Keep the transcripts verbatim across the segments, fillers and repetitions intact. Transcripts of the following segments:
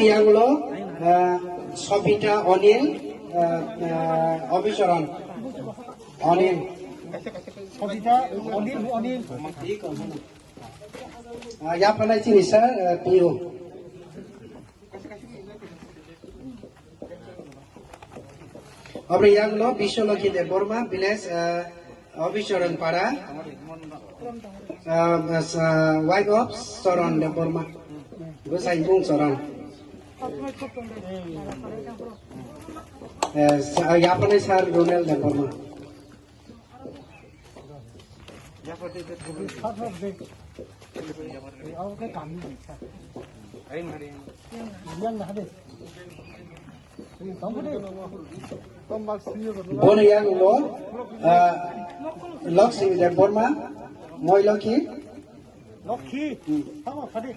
Yang lo, eh, Sobita Onil, eh, eh, Obicharan Onil. Sobita Onil, Onil. Ah, yaphanai chini sir, eh, P O. Aboni yang lo Biswalokhi Debbarma, village, eh, Obicharan Para, eh, eh, wife of Charan Debbarma, bwsai bung Charan. Eh, sa-, yaphanai sir Ronel Debbarma. Boni yang lo, ah, Lakshmi Debbarma, Moilokhi. Lokhi. Hmm. Tamo, phadi.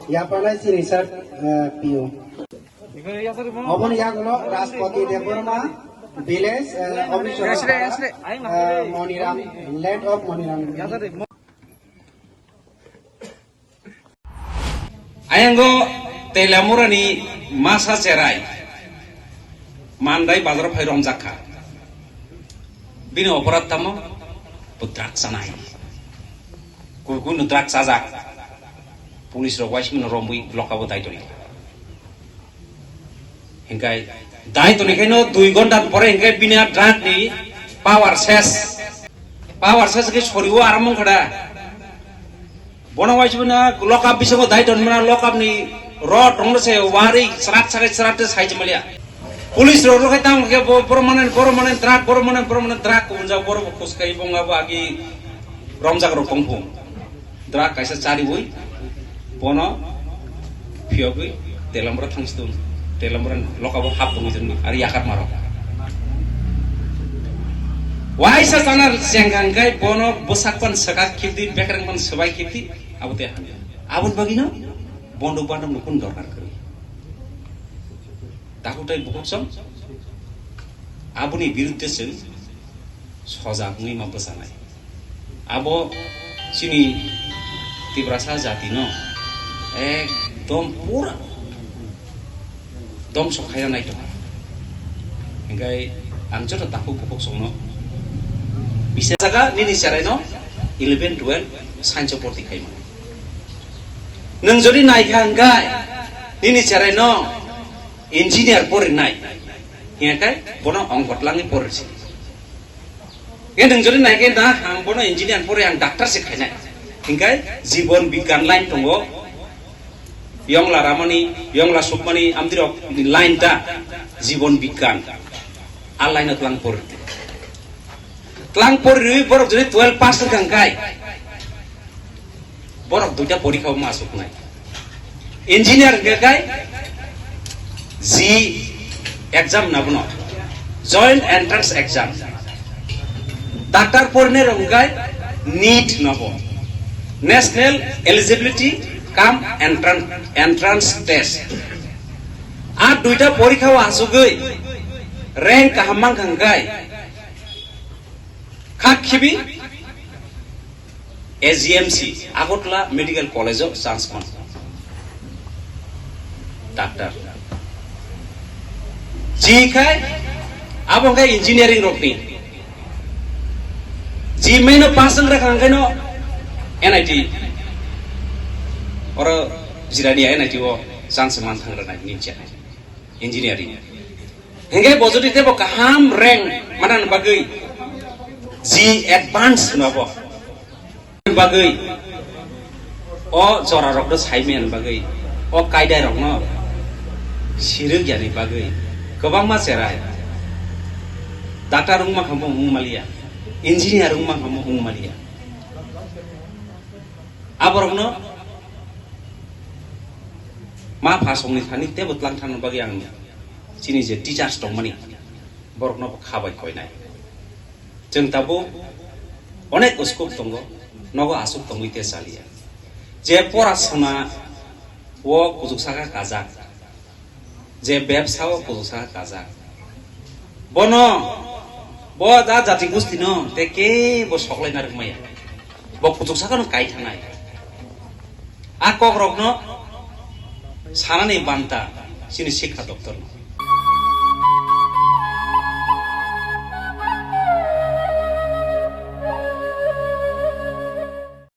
Yaphanai chini sir, eh, P O. Oboni yagulo Raspati Debbarma, village, eh, Obiswara, eh, Moniram, land of Moniram. Ayango Telamurani masa cherai Mandai bazar phai romjak kha. Bini oporad tamo? Bo drugs chanai. Kunu drugs chajak. Police rok waismano romwi lokabo dai toni. Hinkai dai toni khaino dui ghonta pore hinkai bini drug ni power ses. Power ses ke soriwo aram wngkha da. Bono waismano lokab bisingo dai toni mana lokab ni rod rongno se wari srat sakai srat sai chamalia. Police rok rok hai tamo khe bo, boro mane, boro mane drug, boro mane, boro mane drug ko unja, boro bo khuskai bonga bo agi romjak rok tongphung. Drug kaisa chariwi bono phiyogwi Telamura thangsitung, Telamura lokabo hap tongwi jani ari yakat maro. Waisa chana sengkang kai bono bwsak pan swkak khibdi, bekreng pan swbai khibdi, abo te hamya. Aboni bagwino bonduk bandam nukun dorkar kwrwi. Takhuk tai bukhuk song aboni birudde chwng sojak wngwi ma bwchanai. Abo chini Tiprasa jatino ekdom pura domso khaina naitokha. Hinkhe ang joto takhuk bukhuk songno bisa jaga nini cheraino eleven twelve science o porti khaima. Nwng jodi naikha hinkhe nini cheraino engineer porinai, hinkhe bono ongkot langwi porisi. Hinkhe nwng jodi naikhe na ang bono engineer pori ang doctor se khainai. Hinkhe jibon bigyan line tongo, yongla ramani, yongla sukmani amdirok ni line ta jibon bigyan. A line o tlang pori. Tlang pori rwi borok jodi twelve pass wngkha hinkhe. Borok duita porikha o ma asuknai. Engineer hwnkhe kai J E E exam hwnna bono, Joint Entrance Exam. Doctor porinai rok hwnkhe NEET hwnna bo, National Eligibility cum Entran-, Entrance Test. A duita porikha o asugwi rank kaham mankha hwnkhe kha khibi A G M C, Agartala Medical College o chance man. Doctor. Ji khai, abo khai engineering rokni. Ji maino pass wng rakha hwnkhe no N I T. Oro jirani N I T o chance man thang rwnai ni channai. Engineering. Hingke bo jodi tebo kaham rank manani bagwi J E E advance hwnba bo. Bagwi o jora rokno saimani bagwi, o kaidai rokno sirwk yani bagwi kwbangma cherai. Doctor wngma khambo wngmaliya, engineer wngma khambo wngmaliya. Aborokno ma phasongni thani tebo tlang thangna bagwi ang chini je teachers tongmani, borokno bo kha bai koinai. Chwng tabuk onek uskup tongo, nogo aswk tongwi te chaliya. Je porasona o kuchuk saka kajak, je bebsa o kuchuk saka kajak. Bono, bo da jati gusti no te ke bo soklai narwk maya. Bo kuchuk saka no kai thanai. A kok rok no Sanani banta chini sikha doptor no.